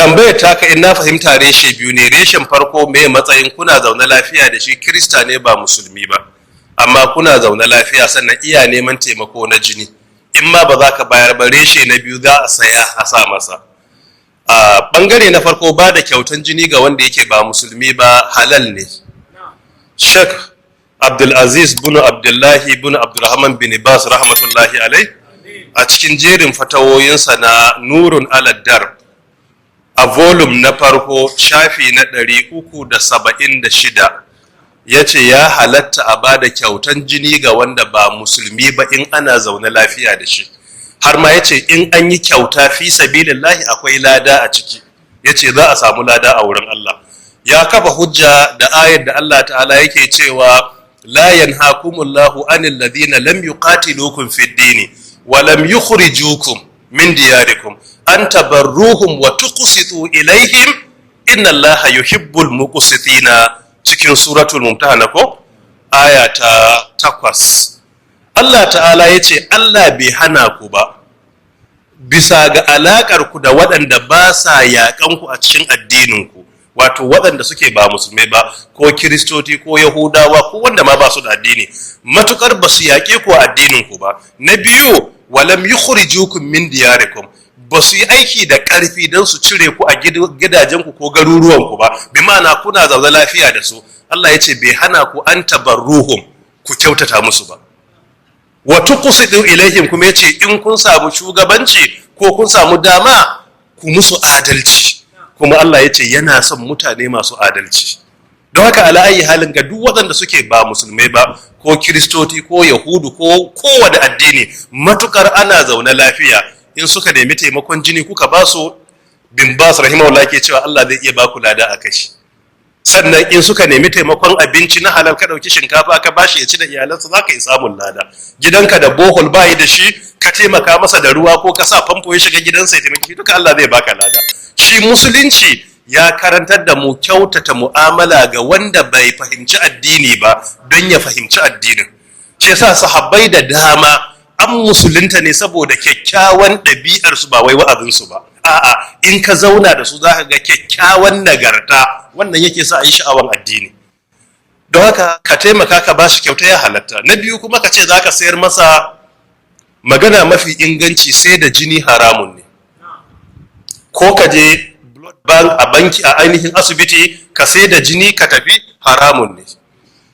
Tambayar taka, in na fahimta, reshe biyu ne. Reshen farko, mai matsayin kuna zaune lafiya da shi, Kirista ne ba Musulmi ba, amma kuna zaune lafiya, sannan iya neman taimako na jini, in ma ba za ka bayar ba, reshe na biyu, za a saya a sa masa? A bangare na farko, ba da kyautan jini ga wanda yake ba Musulmi ba halal ne. Sheikh Abdulaziz bin Abdullahi bin Abdulrahman bin Bas rahmatullahi alai, a cikin jerin fatawoyinsa na Nurun Alad Darb, a volume na farko, shafi na 376, ya ce ya halatta a ba da kyautan jini ga wanda ba Musulmi ba in ana zaune lafiya da shi. Har ma ya ce in an yi kyauta fi sabilillahi akwai lada a ciki, ya ce za a samu lada a wurin Allah. Ya kafa hujja da ayar da Allah Ta'ala yake cewa: "La yanhakumullahu anil ladina lam yuqatilukum fid dini wa lam yukhrijukum min diyarikum an tabarruhum wa tuqsitu ilaihim, inna Allaha yuhibbul muqsitina", cikin Suratul Mumtahana ko aya ta 8. Allah Ta'ala ya ce Allah bai hana ku ba bisa ga alakar ku da waɗanda ba sa yaƙan ku a cikin addinin ku, wato waɗanda suke ba Musulmai ba, ko Kiristoci ko Yahudawa ko wanda ma ba su da addini, matukar ba su yaƙe ku a addinin ku ba. Na biyu, walam yukhrijukum min diyarikum, ba su yi aiki da ƙarfi don su cire ku a gidajenku ko garuruwanku ba, bi ma'ana kuna zaune lafiya da su. Allah ya ce bai hana ku an tabarruhum, ku kyautata musu ba, wa tuqsitu ilaihim. Kuma yace in kun samu shugabanci ko kun samu dama, ku musu adalci. Kuma Allah ya ce yana son mutane masu adalci. Don haka, ala ayi halin, ga duk waɗanda suke ba Musulmai ba, ko Kiristoci ko Yahudu ko kowane addini, matukar ana zaune lafiya, in suka nemi taimakon jini kuka ba su, Bin Bas rahimahullah ke cewa Allah zai iya ba ku lada a kashi. Sannan in suka nemi taimakon abinci na halal, ka ɗauki shinkafa ka bashi ya ci da iyalansa, za ka yi samun lada. Gidanka da borehole, bayi da shi, ka taimaka masa da ruwa ko ka sa famfo ya shiga gidansa ya taimaki, duka Allah zai baka lada. Shi Musulunci ya karantar da mu kyautata mu'amala ga wanda bai fahimci addini ba don ya fahimci addinin. Shi yasa sahabbai da dama an musulunta ne saboda kyakkyawan ɗabi'arsu, ba wai wa'azinsu ba. A'a, in ka zauna da su za ka ga kyakkyawan nagarta, wannan yake sa a yi sha'awan addini. Don haka, ka taimaka ka ba shi kyauta ya halatta. Na biyu kuma, ka ce za ka sayar masa, magana mafi inganci, sai da jini haramun ne. Ko ka je blood bank a banki, a ainihin asibiti, ka sai da jini ka tafi, haramun ne.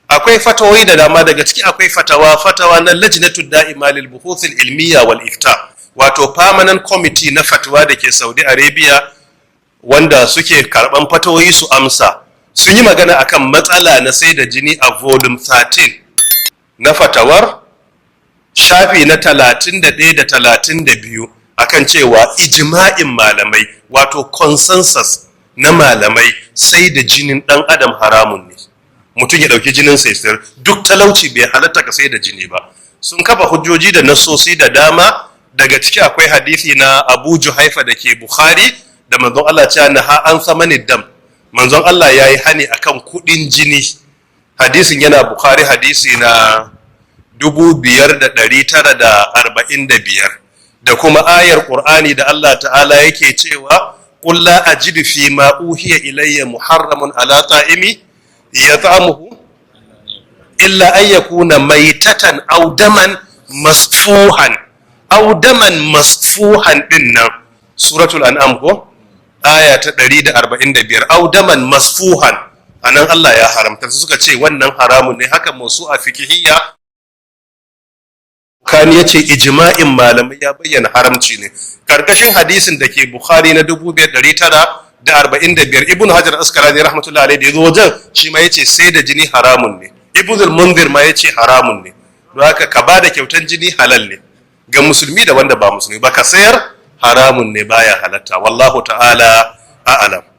Akwai fatawoyi da dama. Daga ciki akwai fatawa na Lajnatu Da'ima lil Buhuth Ilmiya wal Ifta, wato permanent committee na fatwa da ke Saudi Arabia, wanda suke karban fatawoyi su amsa. Sun yi magana akan matsala na sai da jini a volume 13 na fatawar, shafi na 31 da 32, akan cewa ijma'in malamai, wato consensus na malamai, sai da jinin dan adam haramun ne. Mutum ya dauki jinin sai sayar, duk talauci, bai halatta ka sai da jini ba. Sun kafa hujjoji da nasosi da dama. Daga ciki akwai hadisi na Abu Juhaifa da ke Bukhari, da manzon Allah cewa naha an samani dam, manzon Allah ya yi hani akan kudin jini. Hadisin yana Bukhari, hadisi na 5945, da kuma ayar Qur'ani da Allah Ta'ala yake cewa: "Qul la ajidu fi ma uhiya ilayya muharramun ala ta'imin yat'amuhu illa an yakuna maitatan aw daman masfuhan". Aw daman masfuhan din nan, Suratul An'am ko aya ta 145, aw daman masfuhan, anan Allah ya haramta. Su suka ce wannan haramun ne. Haka musu a fikihiyya kan ya ce ijma'in malamai ya bayyana haramci ne, karkashin hadisin da ke Bukhari na 5945. Ibn Hajar Asqalani rahmatullahi alaihi, da yazo wajen, shi ma yace sai da jini haramun ne. Ibn al-Munzir ma yace haramun ne. Don haka, ka bada kyautan jini halal ne ga Musulmi da wanda ba Musulmi ba. Ka sayar haramun ne, baya halatta. Wallahu ta'ala a'lam.